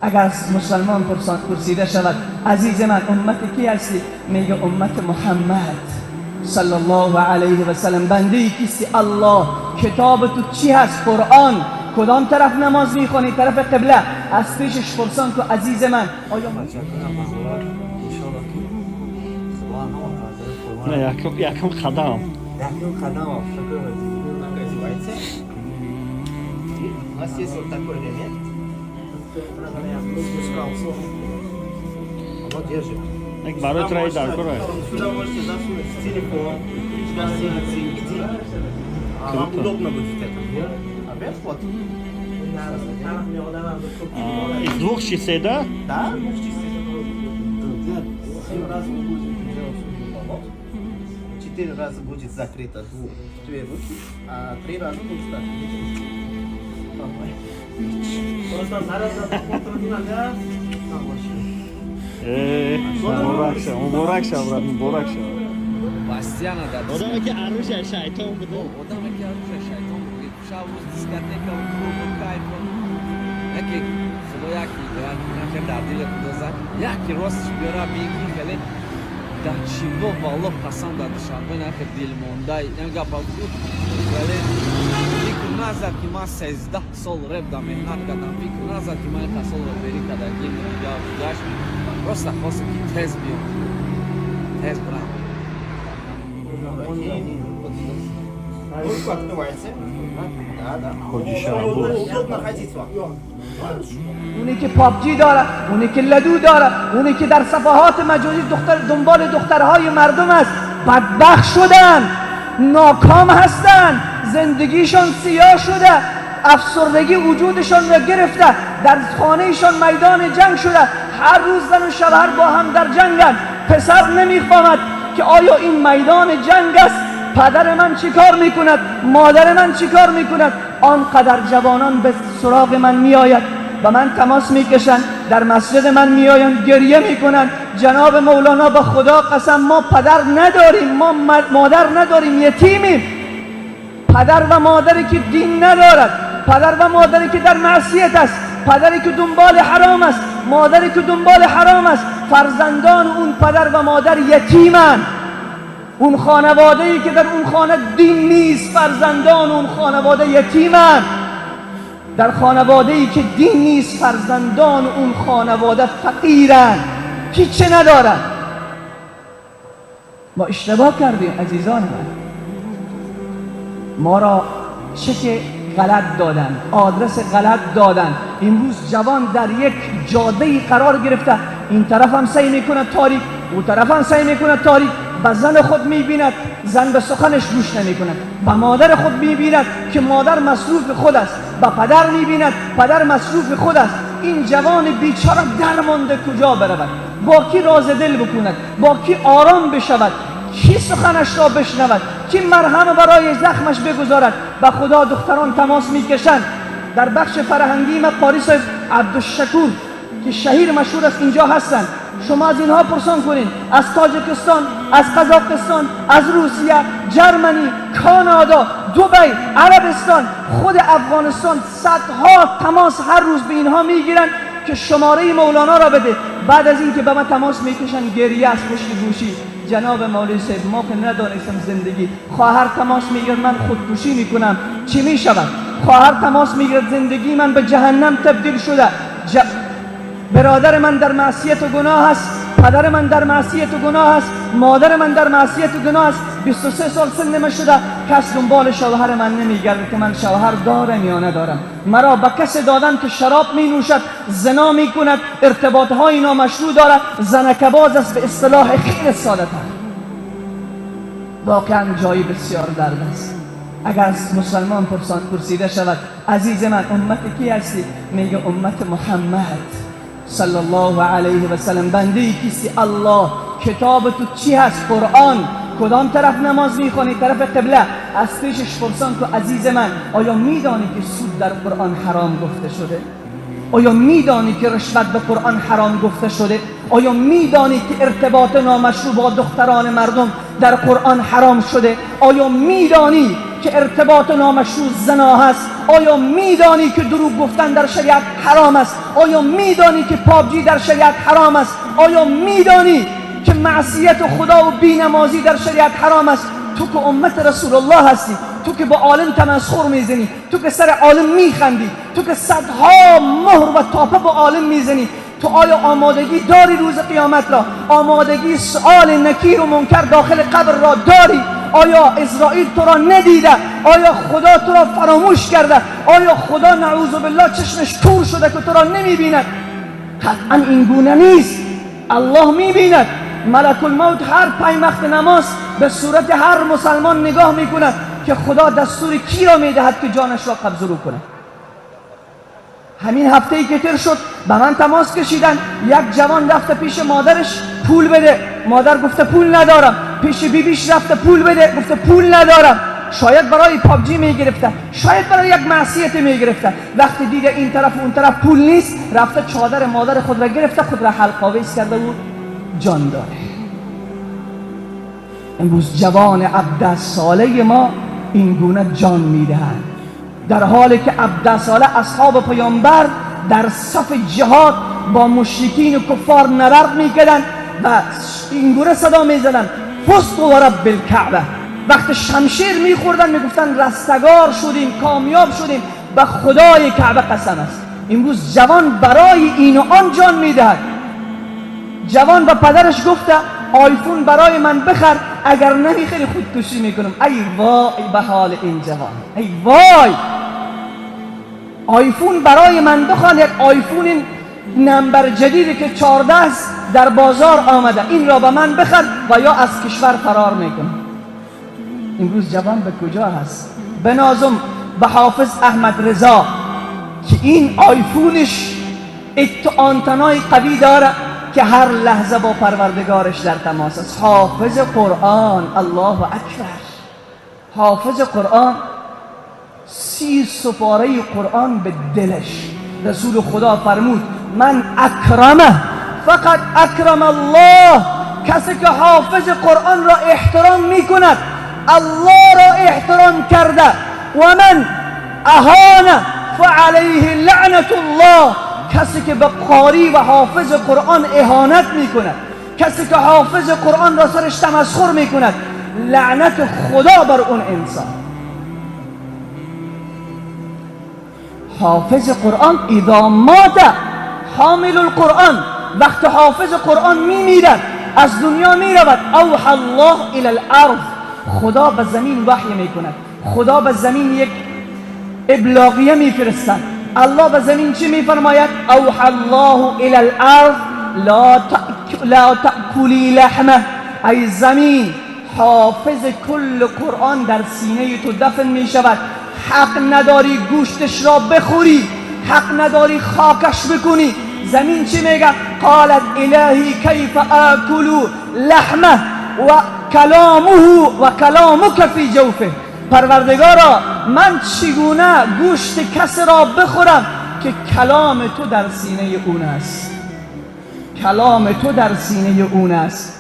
اگر از مسلمان پرسیده شود عزیز من امت کی هستی؟ میگه امت محمد صلی الله علیه و سلم. بنده کیستی؟ الله. کتاب تو چی هست؟ قرآن. کدام طرف نماز میخوانی؟ طرف قبله. از پیشش پرسان تو عزیز من آیا نه якум қадам. Якум қадам. У нас есть вот такой ремень. Оно держит. Барои траи дар кора. Сюда можете засунуть телефон, гостиницы и деньги. А вам удобно будет это. А вверх вот. Из двух частей, да? Да, двух частей. Семь раз вы будете делать поворот. Четыре раза будет закрыто две руки, а три раза будет открыто. Просто Муборак ша, муборак ша, брат, муборак ша. Постоянно дар Одаме ки арӯша шайтон буд. Одаме ки арӯша шайтон буд. Шаб рӯз дискотека, клубу, кайф. Яке худо яки яке дар дили худо зад. Яки ростш биёра бинки хеле дар чиво валлоҳ қасам дар Душанбе нахе дилмондай. Ин гапа буд. Вале фикр назад ки ман 13 сол реп да меҳнат кардам. Фикр назад ки ман ин сол реперӣ кардагим гашт. Просто хостам ки тез биём. Тез бирам. Руку открываете. Да. Ҳоҷи Шаҳбоз. Удобно ходить вам. اونی که پابجی داره، اونی که لدو داره، اونی که در صفحات مجازی دختر دنبال دخترهای مردم است، بدبخت شدن، ناکام هستن، زندگیشان سیاه شده، افسردگی وجودشان را گرفته، در خانهشان میدان جنگ شده، هر روز زن و شوهر با هم در جنگن. پسر نمیفهمد که آیا این میدان جنگ است، پدر من چیکار میکند، مادر من چیکار میکند. آنقدر جوانان به سراغ من میآید، به من تماس میکشند، در مسجد من میآیند، گریه میکنند: جناب مولانا، به خدا قسم ما پدر نداریم، ما مادر نداریم، یتیمیم. پدر و مادری که دین ندارد، پدر و مادری که در معصیت است، پدری که دنبال حرام است، مادری که دنبال حرام است، فرزندان اون پدر و مادر یتیمند. اون خانواده ای که در اون خانه دین نیست، فرزندان اون خانواده یتیمند. در خانواده ای که دین نیست، فرزندان اون خانواده فقیرند، هیچ ندارند. ما اشتباه کردیم عزیزان من. ما را چک غلط دادن، آدرس غلط دادن. امروز جوان در یک جاده قرار گرفته، این طرف هم سعی میکنه تاریک، او طرف هم سعی میکنه تاریک. به زن خود میبیند، زن به سخنش گوش نمیکند. به مادر خود میبیند که مادر مصروف خود است. به پدر میبیند، پدر مصروف خود است. این جوان بیچاره درمانده، کجا برود؟ با کی راز دل بکند؟ با کی آرام بشود؟ کی سخنش را بشنود؟ کی مرهم برای زخمش بگذارد؟ به خدا دختران تماس میکشند. در بخش فرهنگی ما قاری صاحب عبدالشکور که شهیر مشهور است اینجا هستند. شما از اینها پرسان کنین. از تاجیکستان، از قزاقستان، از روسیه، جرمنی، کانادا، دبی، عربستان، خود افغانستان، صدها تماس هر روز به اینها میگیرن که شماره مولانا را بده. بعد از اینکه به من تماس میکشن، گریه از پشت گوشی: جناب مولوی صاحب، ما که ندانستم زندگی. خواهر تماس میگیرد: من خودکشی میکنم، چی میشود؟ خواهر تماس میگیرد: زندگی من به جهنم تبدیل شده. برادر من در معصیت و گناه است، پدر من در معصیت و گناه است، مادر من در معصیت و گناه است. 23 سال سن من شده، کس دنبال شوهر من نمیگرده که من شوهر دارم یا ندارم. مرا به کس دادن که شراب می نوشد، زنا می کند، ارتباط های نامشروع دارد، زنکباز است، به اصطلاح خیلی ساده تر. واقعا جایی بسیار درد است. اگر از مسلمان پرسیده شود عزیز من امت کی هستی؟ میگه امت محمد صلی الله علیه و سلم. بنده کیستی؟ الله. کتاب تو چی هست؟ قرآن. کدام طرف نماز میخوانی؟ طرف قبله. از پیشش پرسان تو عزیز من آیا میدانی که سود در قرآن حرام گفته شده؟ آیا میدانی که رشوت به قرآن حرام گفته شده؟ آیا میدانی که ارتباط نامشروع با دختران مردم در قرآن حرام شده؟ آیا میدانی که ارتباط نامشروع زنا هست؟ آیا میدانی که دروغ گفتن در شریعت حرام است؟ آیا میدانی که پابجی در شریعت حرام است؟ آیا میدانی که معصیت خدا و بینمازی در شریعت حرام است؟ تو که امت رسول الله هستی، تو که با عالم تمسخر میزنی، تو که سر عالم میخندی، تو که صدها مهر و تاپه با عالم میزنی، تو آیا آمادگی داری روز قیامت را؟ آمادگی سؤال نکیر و منکر داخل قبر را داری؟ آیا اسرائیل تو را ندیده؟ آیا خدا تو را فراموش کرده؟ آیا خدا نعوذ بالله چشمش کور شده که تو را نمیبیند؟ قطعا این گونه نیست. الله میبیند. ملک الموت هر 5 وقت نماز به صورت هر مسلمان نگاه میکند که خدا دستور کی را میدهد که جانش را قبض رو کند. همین هفته ای که تیر شد به من تماس کشیدن، یک جوان رفته پیش مادرش پول بده، مادر گفته پول ندارم. پیش بیبیش رفته پول بده، گفته پول ندارم. شاید برای پابجی میگرفته، شاید برای یک معصیت میگرفته. وقتی دیده این طرف و اون طرف پول نیست، رفته چادر مادر خود را گرفته، خود را حلقاویز کرده و جان داره. امروز جوان 17 ساله ما این گونه جان میدهند، در حالی که 17 ساله اصحاب پیامبر در صف جهاد با مشرکین و کفار نبرد میکردند و این گونه صدا میزدند: فزت و رب الکعبه. وقت شمشیر میخوردن میگفتن رستگار شدیم، کامیاب شدیم، به خدای کعبه قسم است. امروز جوان برای این و آن جان میدهد. جوان به پدرش گفته آیفون برای من بخر، اگر نمیخری خودکشی میکنم. ای وای به حال این جوان، ای وای. آیفون برای من بخوان، یک آیفون نمبر جدیدی که 14 است در بازار آمده، این را به من بخر و یا از کشور فرار میکنم. امروز جوان به کجا هست؟ بنازم به حافظ احمد رضا که این آیفونش آنتنای قوی داره که هر لحظه با پروردگارش در تماس است. حافظ قرآن، الله اکبر، حافظ قرآن، 30 سپاره قرآن به دلش. رسول خدا فرمود من اکرمه فقط اکرم الله. کسی که حافظ قرآن را احترام میکند الله را احترام کرده. و من اهانه فعلیه لعنت الله. کسی که به قاری و حافظ قرآن اهانت میکند، کسی که حافظ قرآن را سرش تمسخر میکند، لعنت خدا بر اون انسان. حافظ قرآن اذا مات حامل القرآن، وقت حافظ قرآن میمیرد، از دنیا میرود، اوحى الله الى الارض، خدا به زمین وحی میکند، خدا به زمین یک ابلاغیه میفرستد. الله به زمین چی میفرماید؟ اوحى الله الى الارض لا تأکلی لحمه. ای زمین، حافظ کل قرآن در سینه تو دفن میشود، حق نداری گوشتش را بخوری، حق نداری خاکش بکنی. زمین چی میگه؟ قالت الهی کیف آکل لحمه و کلامه و کلامک فی جوفه. پروردگارا من چگونه گوشت کس را بخورم که کلام تو در سینه اون است، کلام تو در سینه اون است.